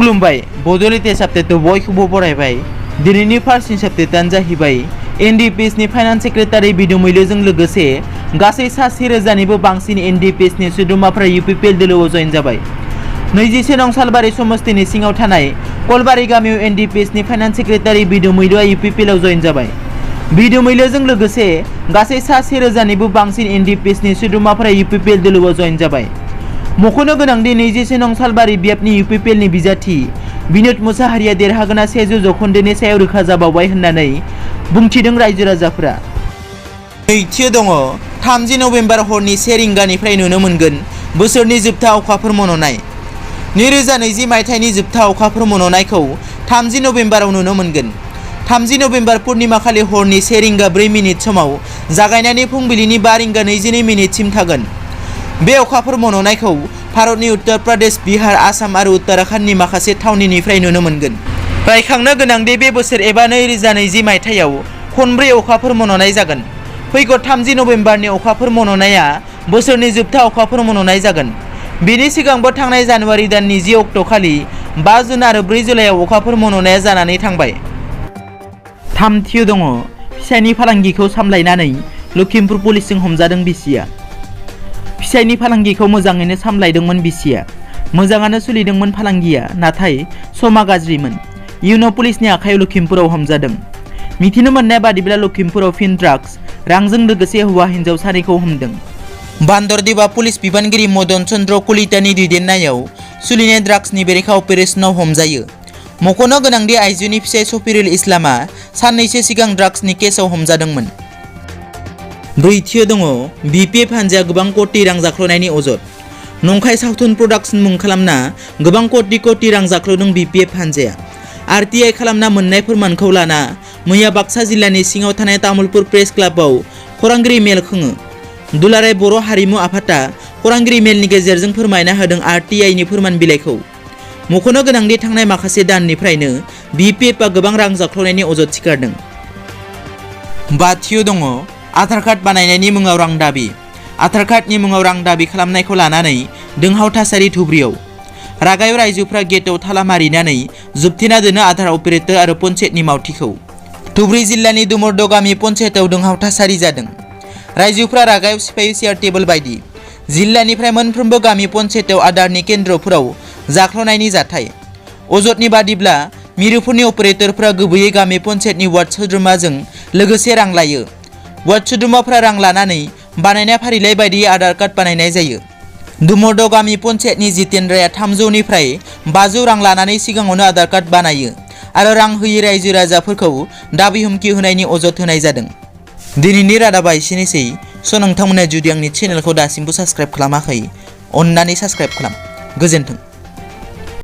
खुलुमबाय बड'लेण्ड अपडेटआव बयखौबो बरायबाय। दिनैनि फार्स्ट निउस आपडेटआनो जाहैबाय एनडिएफबि फाइनान्स सेक्रेटारि बिदु मैलोजों लोगोसे गासै 7,000निबो बांसिन एनडिएफबि सोद्रोमाफोरा यूपीपीएल दोलोआव जयेन जाबाय। 21 नं सालबारि समस्तिनि सिङाव थानाय कलबारि गामियाव एनडिएफबि फाइनान्स सेक्रेटारि बिदु मैलोआ यूपीपीएलआव जयेन जाबाय। बिदु मैलोजों लोगोसे गासै 7,000निबो बांसिन एनडिएफबि सोद्रोमाफोरा यूपीपीएल दोलोआव जयेन जाबाय। मख'नो गोनांदि 21 नं सालबारि बियाबनि यूपीपीएलनि बिजाथि बिनोद मुसाहारिया देरहागोना 100 जौखोन्दोनि सायाव रोखा जाबावबाय होननानै बुंथिदों रायजो राजाफोरा। नैथियाव दङ 30 नबेम्बर हरनि 1 रिंगानिफ्राय नुनो मोनगोन बोसोरनि जोबथा अखाफोर मन'नाय। 2020 मायथाइनि जोबथा अखाफोर मन'नायखौ 30 नबेम्बराव नुनो मोनगोन। 30 नबेम्बर पुर्णिमा खालि हरनि 1 रिंगा 4 मिनिट समाव जागायनानै फुंबिलिनि 5 रिंगा 22 मिनिटसिम थागोन। बे अखाफोर मन'नायखौ भारतनि उत्तर प्रदेश, बिहार, आसाम आरो उत्तराखंडनि माखासे थावनिनिफ्राय नुनो मोनगोन। रायखांनो गोनांदि बे बोसोर एबा 2020 मायथाइयाव खनब्रै अखाफोर मन'नाय जागोन। फैगौ 30 नबेम्बरनि अखाफोर मन'नाया बोसोरनि जोबथा अखाफोर मन'नाय जागोन। बेनि सिगांबो थांनाय जानुवारि दाननि 10 अक्ट' खालि 5 जुन आरो 4 जुलाइआव अखाफोर मन'नाया जानानै थांबाय। थामथियाव दङ फिसायनि फालांगिखौ सामलायनानै लखिमपुर पुलिसजों हमजादों बिसिया। फिसायनि फालांगिखौ मोजाङैनो सामलायदोंमोन बिसिया। मोजाङानो सोलिदोंमोन फालांगिया, नाथाय समा गाज्रिमोन। इयुनाव पुलिसनि आखायाव लखिमपुराव हमजादों। मिथिनो मोननाय बादिब्ला लखिमपुराव फिन ड्राग्स रांजों लोगोसे हौवा हिन्जाव सानैखौ हमदों। बान्दरदेबा पुलिस बिबानगिरि मदन चन्द्र कलितानि दैदेननायाव सोलिनाय ड्राग्सनि बेरेखा अपारेशनाव हमजायो। मख'नो गोनांदि आइजोनि फिसाय सफिरुल इस्लामआ साननैसो सिगां ड्राग्सनि केसआव हमजादोंमोन। ब्रैथियाव दङ बिपिएफ हानजाया गोबां कोटी रां जाख्ल'नायनि अजद। नंखाय सावथुन प्रडाक्शन मुं खालामना गोबां कोटी रां जाख्ल'दों बिपिएफ हानजाया। आरटिआइ खालामना मोननाय फोरमानखौ लाना मैया बाक्सा जिल्लानि सिङाव थानाय तामुलपुर प्रेस क्लाबाव खौरांगिरि मेल खुङो। दुलाराय बर' हारिमु आफादा खौरांगिरि मेलनि गेजेरजों फोरमायना होदों आरटिआइनि फोरमान बिलाइखौ। मख'नो गोनांदि थांनाय माखासे दाननिफ्रायनो बिपिएफआ गोबां रां जाख्ल'नायनि अजद सिखारदों। बाथियाव दङ आधार कार्ड बानायनायनि मुङाव रां दाबि। आधार कार्डनि मुङाव रां दाबि खालामनायखौ लानानै दोंहाव थासारि धुब्रियाव। रागायाव रायजोफ्रा गेटआव ताला मारिनानै जोबथेना दोनो आधार अपारेटर आरो पन्चायतनि मावथिखौ। धुब्रि जिल्लानि दुमरद गामि पन्चायतआव दोंहाव थासारि जादों। रायजोफ्रा रागायाव सिफायो चेयार टेबोल बायदि। जिल्लानिफ्राय मोनफ्रोमबो गामि पन्चायतआव आधारनि केन्द्रफोराव जाख्ल'नायनि जाथाय। अजदनि बादिब्ला मिरुफोरनि अपारेटरफ्रा गुबैयै गामि पन्चायतनि वार्ड सोद्रोमाजों लोगोसे रां लायो। वार्ड सोद्रोमाफ्रा रां लानानै बानायनाय फारिलाइ बायदियै आधार कार्ड बानायनाय जायो। दुमरद गामि पन्चायतनि जितेन्द्रआ 300निफ्राय 500 रां लानानै सिगाङावनो आधार कार्ड बानायो आरो रां होयै रायजो राजाफोरखौ दाबि हुमखि होनायनि अजद होनाय जादों। दिनैनि रादाबा एसेनोसै। नोंथांमोना जुदि आंनि चेनेलखौ दासिमबो साबस्क्राइब खालामाखै, अन्नानै साबस्क्राइब खालाम। गोजोन्थों।